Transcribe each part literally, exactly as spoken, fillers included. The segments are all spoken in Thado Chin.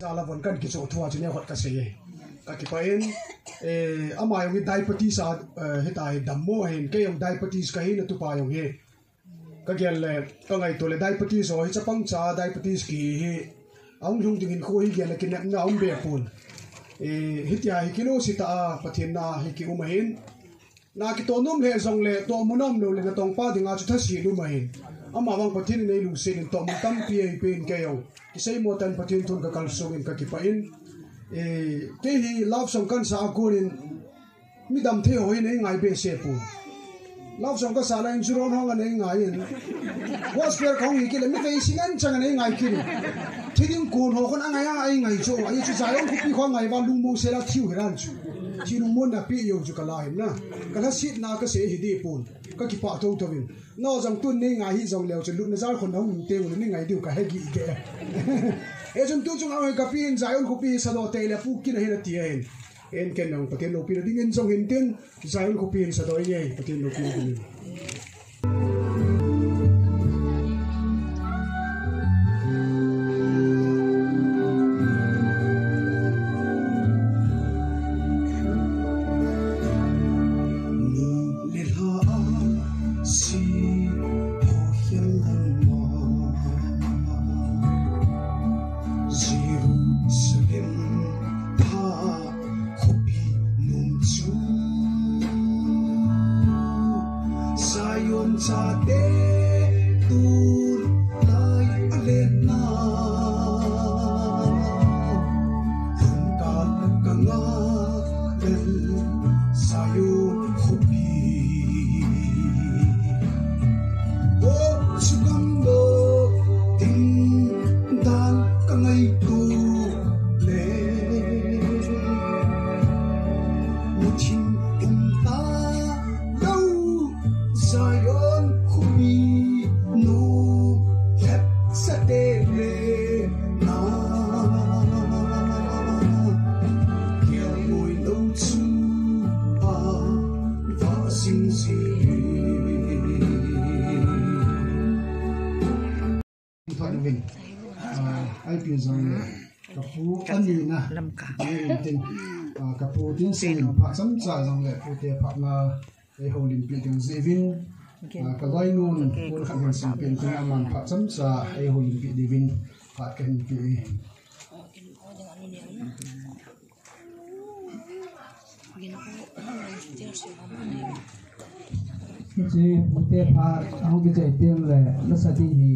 Chala von kan kicho thua chu neo hot ka sei e. Ka kipah in, eh, ama jong hi diabetes a, eh, hita hi dammo ahin, kei jong diabetes kahi, na tupa jong hi. Ka gel le, ka ngaito le diabetes ho hi chapang cha diabetes kihi hi. Ahung lhung ding hinkho hi gel le kinepna um be pon. Eh, hitia hi kilo sita a, Pathen na hi kium ahin. Na kitoh nom le jong le, tohmun um lou le, na tongpa dinga chu thaset um ahin. Ama vang Pathen in eilungset in tohmun tampi eipen kei jong. Kisei mo tan Pathen thun ka kalsong in ka kipah in. Eh, kei hi love song kan sa a kon in, midam thei ho hin eingai behseh pon. Love song ka sa lai in chu ron hong a neingai in. Gospel ka hong hi kit le, mi facing an chang a neingai kit in. Thi ding kon ho kon angai a eingai chu. Ahi chu Zion khopi ho ngai va lungmong sela thiu hi ran chu. Thi lungmon na pi yo chu ka la hin na. Ka lhasetna ka sei hi di pon. Ka kipah thotho in. Nao jong tun neingai hi jong leu chu lutna jal khon hong te u le neingai diu ka he gige. E chun tu chung a ka pi in Zion khopi sadoh tei le pu kin a hin ati ahin. En ken nang Pathen loupina ding in jong hin tin, Zion khopi in sadoh inge, Pathen loupina ding in. Ni le lha a si pho hial lam ma, Jerusalem pha khopi nom chu Zion chate tulai a lenna. Hung kal ka nga lel Zion khopi. O chu gam lo ding dan ka ngaito le. Muthim um ta lo Zion khopi nu lhep sa te le na. Kial moi lo chu a va sing si. Thot uvin. Ah, I P jong le ka pu ani na. Lamka. Ni in tin. Ah, ka pu tin sin phat chomcha jong le pu te phat na ei houlimpi ding jeh uvin. Ah, ka loinun pu khat hin sin pen tin aman phat chomcha ei houlimpi ding uvin phat ka hin pe. Hiche pute phat ahung kichai teng le lasa ding hi.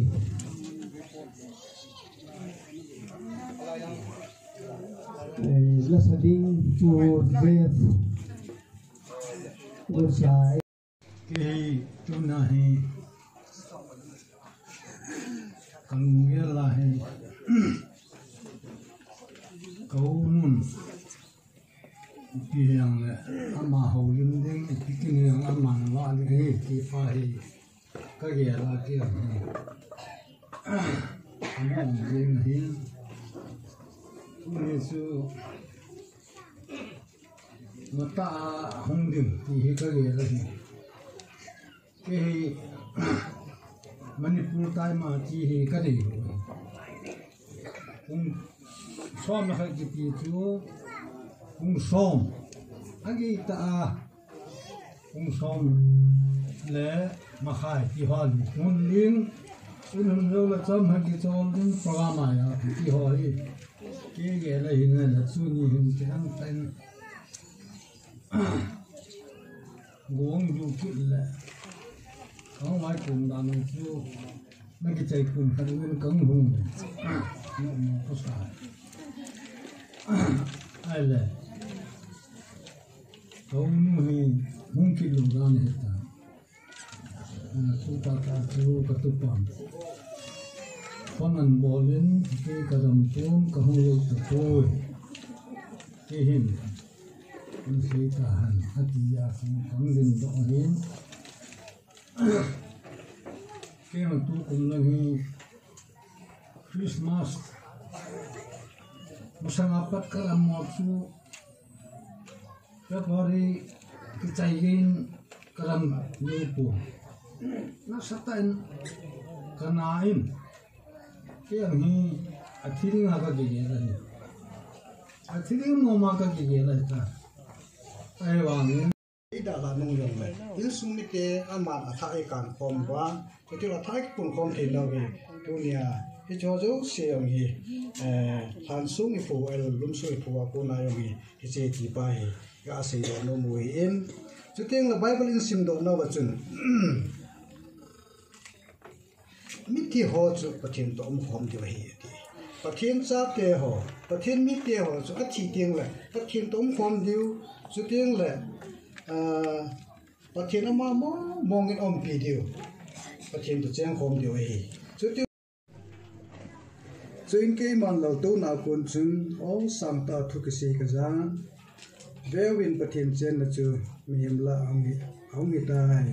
Eh, lasa ding pu Jeff. Lasa. Kei tuna hi ka lunggel a hi ka u nun ipi hijongle ama houlim ding, ipi kin hijongle ama na vah ding hi, ti pa hi ka gel a kei hi. Ama um ding ahin. Tuni chu Matah a hung ding ti hi ka gel ahi. Kei hi Manipur time a ti hi ka dei lou. Pung som le khat kiti chu pung som. Agei tah a pung som le makhai ti ho le hun ding. In hun jou le cham khat kichol ding program a ti ho hi. Kei gel a hin le chu ni hin ti ang pen. Gong ju kit le. Kong lai kum dan chu. Na kichai kum khat in kong hung. No, no, ko sa. Ai le. Kong nu hi hung kit lou dan hi ta. Ah, tuta ta chu ka tupan. Phone an bol in, kei ka dam pon, ka hung lou tapoi. Kei hin, hung sei ta hen, ati a chu ka hung ding doh ahin. Kei ma tukum lang hi Christmas masang a pat ka dam mo chu, February kichai in ka dam lou pon. Nasatah in ka na in. Kei ang hi a thi ding a ka kigel ahi. Athi ding mama ka kigel a ta. Ahivangin. Ida la nung jong le. Insung mite aman atha eikan khom uva. Kati la tha eikipun khom thei lou hi. Tunia. Hiche jouse jong hi. Eh, lhan sung ipu, eh, lum sung ipu a kona jong hi. Hiche ti pa hi. Ka seidoh nom u ahin. Chuteng le Bible in simdoh nauva chun. Mithi ho chu Pathen toh umkhom diu ahi ati. Pathen chate ho, Pathen mite ho chu athi teng le Pathen toh umkhom diu, chuteng le, ah, Pathen ama mong mong in umpi diu. Pathen toh chengkhom diu ahi. Chuteng Chuin keiman laltouna kon chun, aw sangtah thu kisei kajan. Veuvin, Pathen chenna chu mihem lah a hung hi, hung hitai.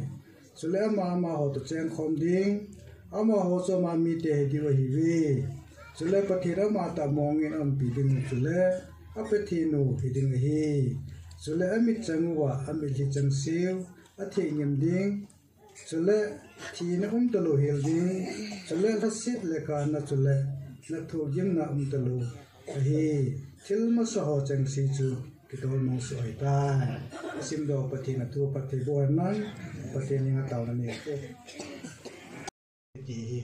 Chule ama, amaho toh chengkhom ding, amaho chu ama mite hi diu ahiuve. Chule Pathen amatah mong in aumpi ding chule, a Pathen u hi ding ahi. Chule amit chang uva, amitlhi changseu, athei ngim ding, Chule, thina umtalou hel ding. Chule, lhaset le kana chule, nathu gimna umtalou ahi. Thil masa ho chengse chu, kitol mong soh ahitai. Simdoh Pathen a thu phatthei boh hen lang, Pathen henga taona nei. Ti hi.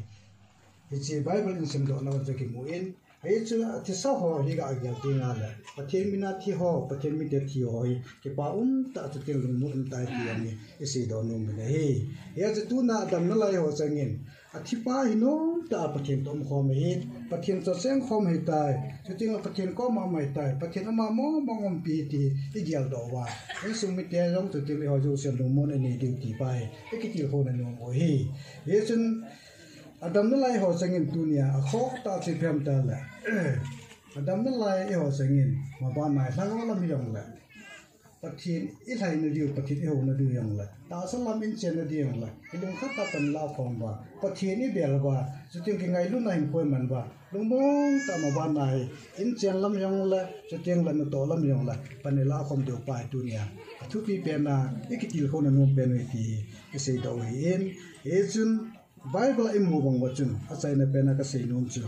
Hiche Bible in simdoh nauva chu kimu in, Hichu athisa ho hi ga gel ding a le. Pathen mina thi ho, Pathen mite thi ho hi. Kipa umtah chuteng lungmong umtah ti ahi, iseidoh nom u ahi. Hichu tuna adamna lai ho changin. Athipa hi nomtah a Pathen toh umkhom ahi. Pathen toh chengkhom ahitai. Chuteng le Pathen koma um ahitai. Pathen ama mong mong umpi ti igeldoh uva. Insung mite jong chuteng le eiho jouse lungmong anei diu ti pa hi. Ikitilkhouna nom u ahi. Hichun Adamna lai ho changin tunia, akhoh tah chu ipi ham itile. Adamna lai eiho changin, maban a ilhah lam hijongle. Pathen ilhaina diu, Pathen ihouna diu jongle. Tahsa lam in chenna diu jongle. Ilungkhat a pan la khom uva. Pathen ibel uva. Chuteng kingailutna hinkho iman uva. Lungmong tah maban a in chen lam jongle. Chuteng le natoh lam jongle. Pan ila khom diu pa hi tunia. Athupi pen a, ikitilkhouna nom pen u ahi ti. Iseidoh u ahin. Hichun, Bible a imu bang uva chun, achaina pen a kasei nom chu.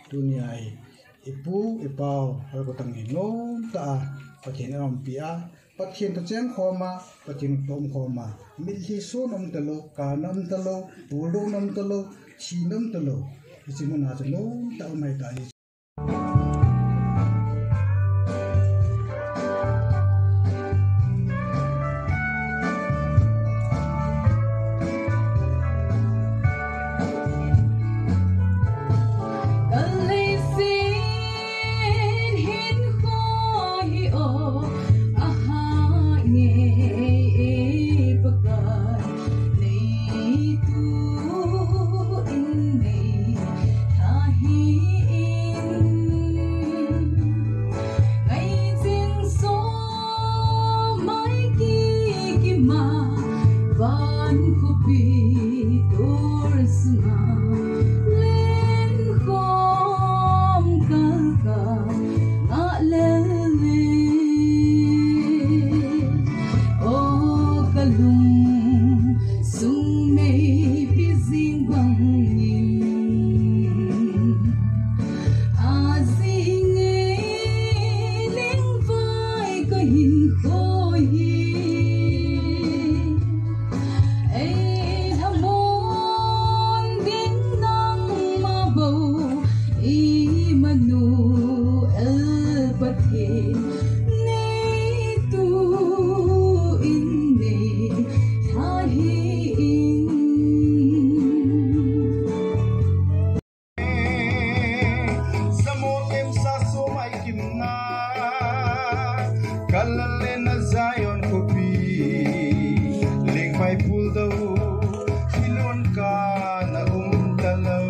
Tunia hi, ipu, ipau, alkotang hi nomtah a, Pathen in aumpi a, Pathen toh chengkhom a, Pathen toh umkhom a, mitlhi sona umtalou, kana umtalou, puldouna umtalou, thina umtalou. Hiche muna chu nomtah a um ahitai. Neitu in nei thahin, ngai jing so mai ki ki ma van khopi tur sunga len khom kal ka nga lele. O kalung sung meipi jing bangin, ajing e lengvai kahin khoi hi. Ei lhamon ding nangma bou, Immanuel Pathen, neitu in nei thahin. Samo em sa so mai kim na, kalale na Zion khopi, lengvai puldouna, hilon kana umtalou.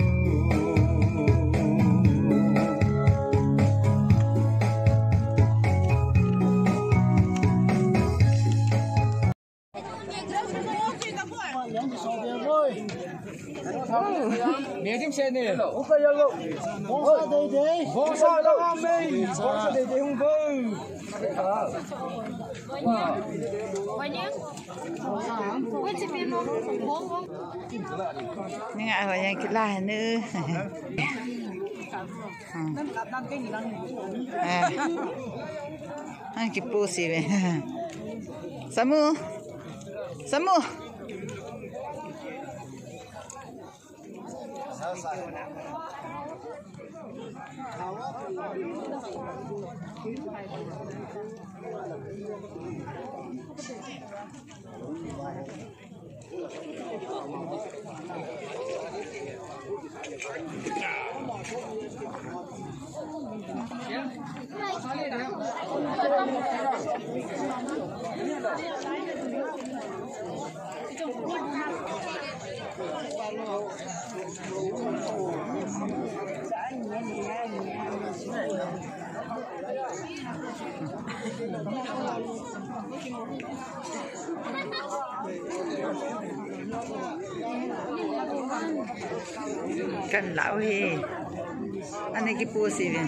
Ninga ho yang kila nu. Hmm. Eh. Ang kipusi be. Samu. Samu. Kan lau hi. Ani kipusi ve.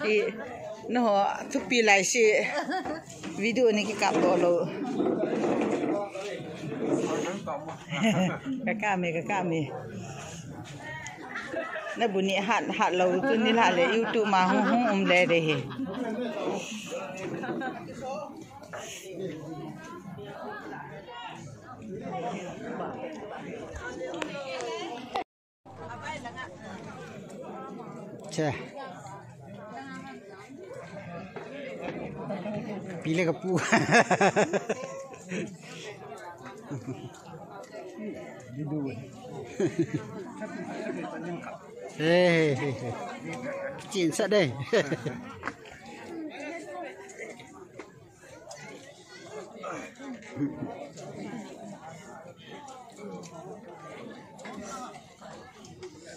Ih, naho thupi lai si video ni kikap doh lou. Ka kap e, ka kap e. Nabu ni hat, hat lou tu ni la le YouTube ma hung hung um le de hi. Che. Pi le ka pu. Hey, hey, hey, hey. Chin sa de.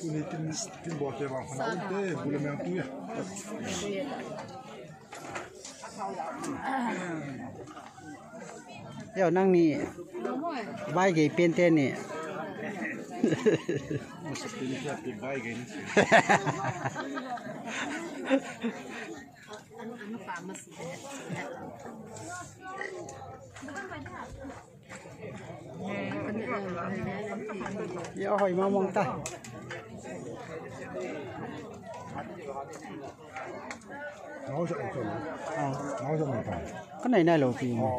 Uni tin, tin bol te bang khana un te, bula meng tu ya. Yo, nang ni bai gei pen te ni. Masa pin kia pi bai gei ni. Yo, hoi ma mong ta. Ngau sa ang chun. Ah. Ngau sa ang chun. Ka nai nai lou pi. Oh.